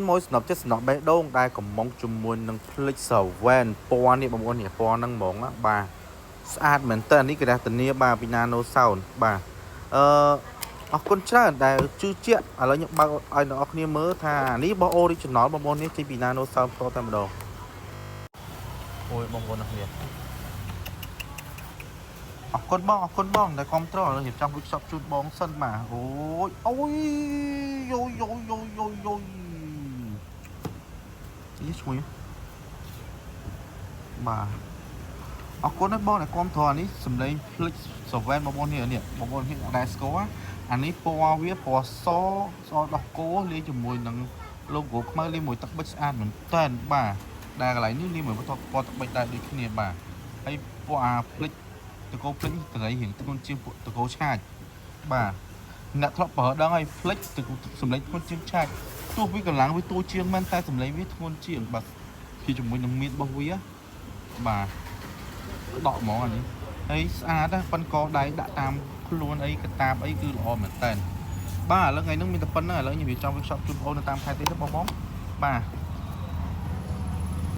មួយសំណប់ចិត្តសំណប់បេះដូងដែលកំងជាមួយនឹងភ្លេចសាវែនពណ៌នេះបងប្អូននេះពណ៌ហ្នឹងហ្មងណាបាទស្អាតមែនតើនេះគេធានាបាទពី Nano Sound បាទអឺអរគុណច្រើនដែលជឿជាក់ឥឡូវខ្ញុំបើកឲ្យអ្នកនរគ្នាមើលថានេះរបស់ original បងប្អូននេះចេញពី Nano Sound ផ្ទាល់តែម្ដងអូយបងប្អូនអ្នកគ្នាអរគុណបងអរគុណបងដែលគ្រប់គ្រងឥឡូវរៀបចំ workshop ជូនបងសិនបាទអូយអូយយយយយយយយនេះឈ្ងុយបាទអរគុណណាស់បងដែលគ្រប់គ្រងអានេះសំឡេងភ្លេចសវែនបងប្អូននេះនេះបងប្អូននេះអត់ដែលស្គាល់អានេះពណ៌វាពណ៌សសដោះគោលាយជាមួយនឹង logo ខ្មៅលាយមួយទឹកប៊ិចស្អាតមែនតើបាទដែលកន្លែងនេះលាយមួយពណ៌ពណ៌ទឹកប៊ិចដែរដូចគ្នាបាទហើយពណ៌អាភ្លេចតកោភ្លេចនេះត្រីរៀងធ្ងន់ជាងពួកតកោឆាចបាទអ្នកធ្លាប់ប្រើដឹងហើយភ្លេចតសំឡេងធ្ងន់ជាងឆាចទោះវាកម្លាំងវាទូជាងមែនតែសំឡេងវាធ្ងន់ជាងបាទជាជាមួយនឹងមៀតរបស់វាបាទដកហ្មងអានេះហើយស្អាតណាប៉ិនកដៃដាក់តាមខ្លួនអីកតាបអីគឺល្អមែនតើបាទឥឡូវថ្ងៃហ្នឹងមានតែប៉ុណ្្នឹងឥឡូវខ្ញុំរៀបចំ workshop ជូនបងប្អូននៅតាមខេត្តទេបងបងបាទ។